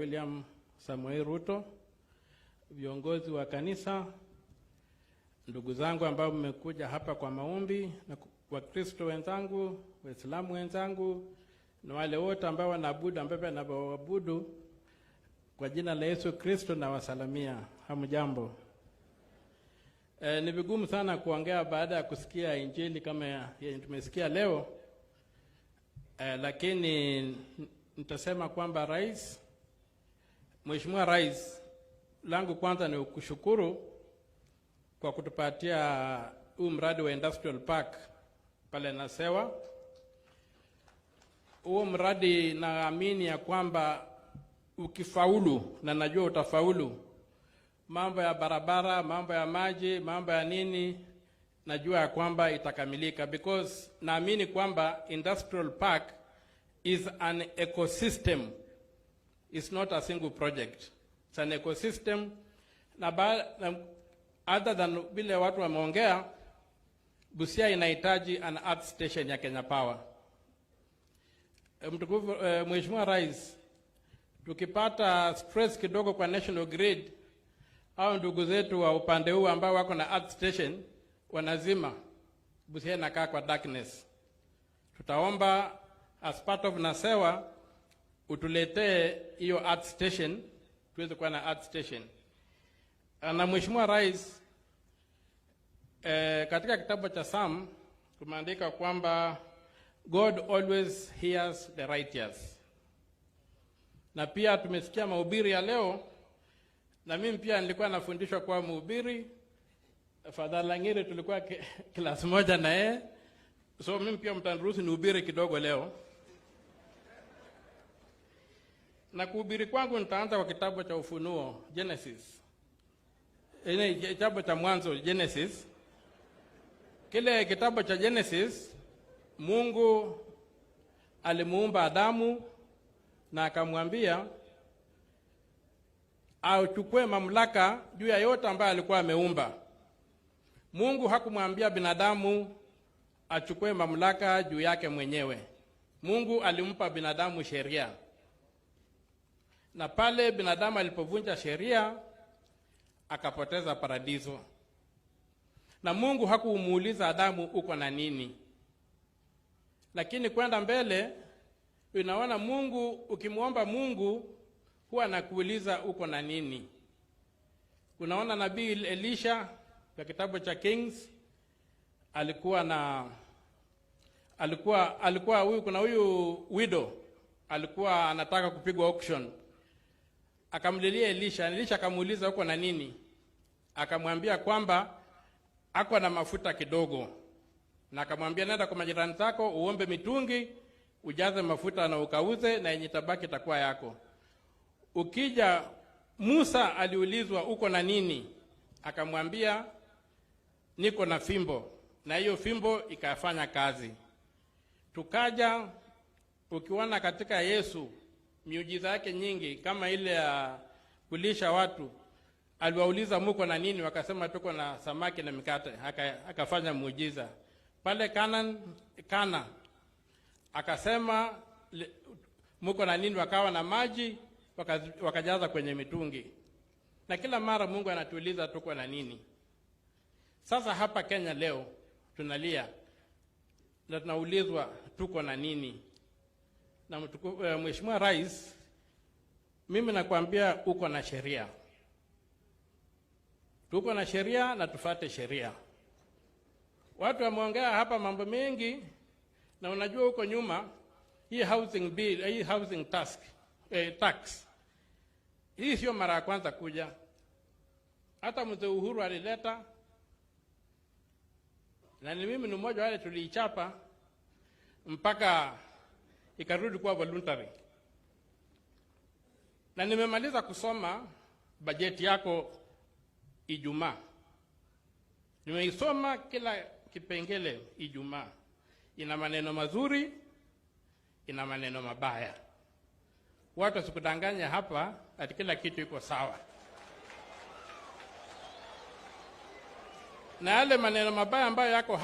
William Samoei Ruto, viongozi wa kanisa, ndugu zangu ambao mmekuja hapa kwa maombi, na Wakristo wenzangu, Waislamu wenzangu, na wale wote ambao wanaabudu, ambao wanaabudu kwa jina la Yesu Kristo, na wasalamia. Hamjambo. Ni vigumu sana kuongea baada ya kusikia injili kama yenye tumesikia leo. Lakini nitasema kwamba Rais, Mheshimiwa Rais, langu kwanza ni kushukuru kwa kutupatia huu mradi wa Industrial Park pale Nasewa. Huo mradi naamini ya kwamba ukifaulu, na najua utafaulu, mambo ya barabara, mambo ya maji, mambo ya nini, najua ya kwamba itakamilika, because naamini kwamba industrial park is an ecosystem. It's not a single project. It's an ecosystem. Na other than vile watu wameongea, Busia inahitaji an earth station ya Kenya Power. Mtukufu, Mheshimiwa Rais, tukipata stress kidogo kwa national grid, au ndugu zetu wa upande huu ambao wako na earth station wanazima, Busia inakaa kwa darkness. Tutaomba as part of Nasewa utuletee hiyo earth station, tuweze kuwa na earth station. Na Mheshimiwa Rais, katika kitabu cha Psalm tumeandika kwamba God always hears the righteous. Na pia tumesikia mahubiri ya leo, na mimi pia nilikuwa nafundishwa kuwa mhubiri. Father Langiri tulikuwa class moja na yeye, so mimi pia mtaniruhusu nihubiri kidogo leo. Na kuhubiri kwangu nitaanza kwa kitabu cha Ufunuo, Genesis. Ile kitabu cha Mwanzo, Genesis. Kile kitabu cha Genesis, Mungu alimuumba Adamu na akamwambia achukue mamlaka juu ya yote ambayo alikuwa ameumba. Mungu hakumwambia binadamu achukue mamlaka juu yake mwenyewe. Mungu alimpa binadamu sheria. Na pale binadamu alipovunja sheria akapoteza paradiso. Na Mungu hakumuuliza Adamu uko na nini. Lakini kwenda mbele unaona Mungu, ukimuomba Mungu huwa anakuuliza uko na nini. Unaona nabii Elisha kwa kitabu cha Kings alikuwa na alikuwa alikuwa huyu, kuna huyu widow alikuwa anataka kupigwa auction. Akamlilia Elisha. Elisha akamuuliza uko na nini? Akamwambia kwamba ako na mafuta kidogo. Na akamwambia nenda kwa majirani zako uombe mitungi ujaze mafuta na ukauze, na yenye tabaki itakuwa yako. Ukija, Musa aliulizwa uko na nini? Akamwambia niko na fimbo, na hiyo fimbo ikafanya kazi. Tukaja ukiona katika Yesu miujiza yake nyingi kama ile ya kulisha watu, aliwauliza muko na nini? Wakasema tuko na samaki na mikate. Akafanya muujiza pale Kana akasema muko na nini? Wakawa na maji, wakajaza kwenye mitungi. Na kila mara Mungu anatuuliza tuko na nini. Sasa hapa Kenya leo tunalia na tunaulizwa tuko na nini. Na Mheshimiwa Rais, mimi nakwambia uko na sheria. Tuko na sheria na tufuate sheria. Watu wameongea hapa mambo mengi, na unajua huko nyuma hii housing bill, hii housing tax, hii sio mara ya kwanza kuja. Hata Mzee Uhuru alileta, na ni mimi ni mmoja wale tuliichapa mpaka ikarudi kuwa voluntary. Na nimemaliza kusoma bajeti yako Ijumaa. Nimeisoma kila kipengele Ijumaa. Ina maneno mazuri, ina maneno mabaya. Watu wasikudanganya hapa ati kila kitu iko sawa. Na yale maneno mabaya ambayo yako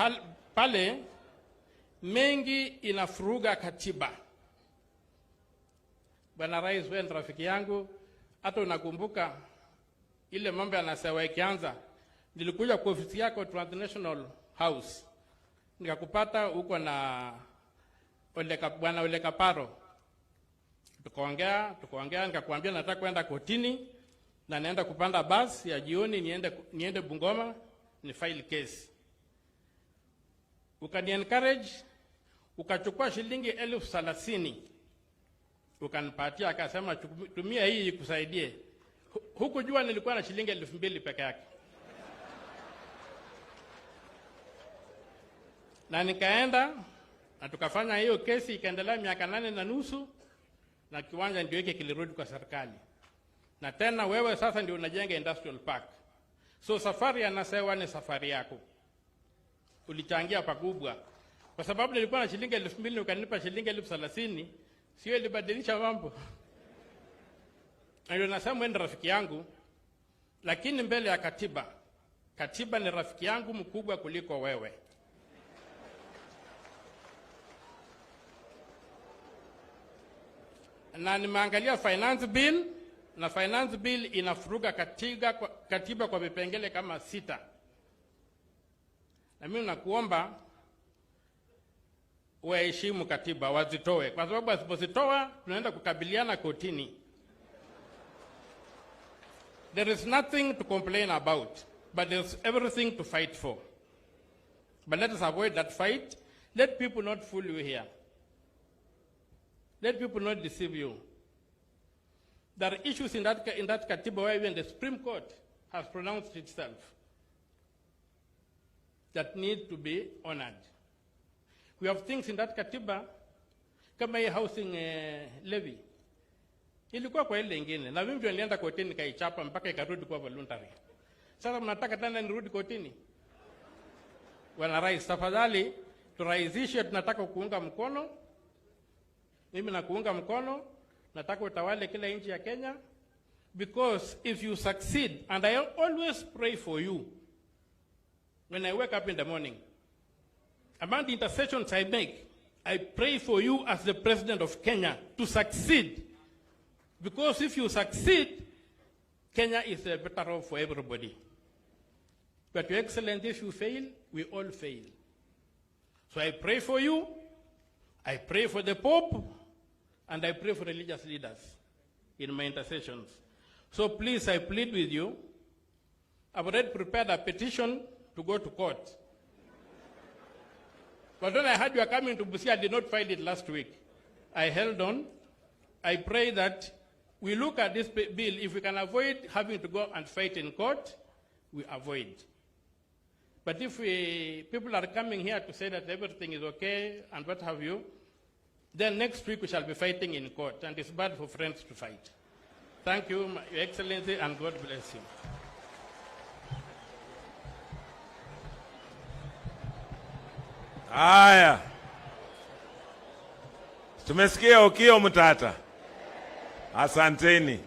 pale mengi inafuruga katiba. Bwana Rais, wewe ni rafiki yangu, hata unakumbuka ile mambo ya Nasewa ikianza, nilikuja kwa ofisi yako Transnational House nikakupata huko na Bwana Ole Kaparo, tukaongea tukaongea, nikakwambia nataka kwenda kotini na naenda kupanda basi ya jioni niende Bungoma ni file case. Ukani encourage, ukachukua shilingi 30,000 ukanipatia, akasema tumia hii ikusaidie. Hukujua nilikuwa na shilingi 2,000 peke yake. Na nikaenda na tukafanya hiyo kesi ikaendelea miaka 8.5, na kiwanja ndio hiki kilirudi kwa serikali. Na tena wewe sasa ndio unajenga industrial park. So safari ya Nasewa ni safari yako. Ulichangia pakubwa. Kwa sababu nilikuwa na shilingi 2,000 ukanipa shilingi 30,000, sio ilibadilisha mambo. Na ndio nasema wewe ni rafiki yangu, lakini mbele ya katiba, katiba ni rafiki yangu mkubwa kuliko wewe. Na nimeangalia finance bill, na finance bill inafuruga katiba kwa vipengele kama 6. Na mimi nakuomba waheshimu katiba, wazitoe, kwa sababu wasipozitoa tunaenda kukabiliana kotini. There is nothing to complain about, but there is everything to fight for. But let us avoid that fight. Let people not fool you here. Let people not deceive you. There are issues in that katiba where even the Supreme Court has pronounced itself that need to be honored. We have things in that katiba kama hii housing levy. Ilikuwa kwa ile ingine, na mimi ndio nilienda kotini nikaichapa mpaka ikarudi kuwa voluntary. Sasa mnataka tena nirudi kotini? Bwana Rais, tafadhali turahisishe, tunataka kuunga mkono. Mimi nakuunga mkono, nataka utawale kila nchi ya Kenya, because if you succeed, and I always pray for you when I wake up in the morning, among the intercessions I make, I pray for you as the president of Kenya to succeed. Because if you succeed, Kenya is a better off for everybody. But Your Excellency, if you fail, we all fail. So I pray for you, I pray for the Pope, and I pray for religious leaders in my intercessions. So please, I plead with you. I've already prepared a petition to go to court. But when I heard you are coming to Busia, I did not file it last week. I held on. I pray that we look at this bill. If we can avoid having to go and fight in court, we avoid. But if people are coming here to say that everything is okay and what have you, then next week we shall be fighting in court, and it's bad for friends to fight. Thank you, Your Excellency, and God bless you. Haya, tumesikia Okiya Omtatah. Asanteni.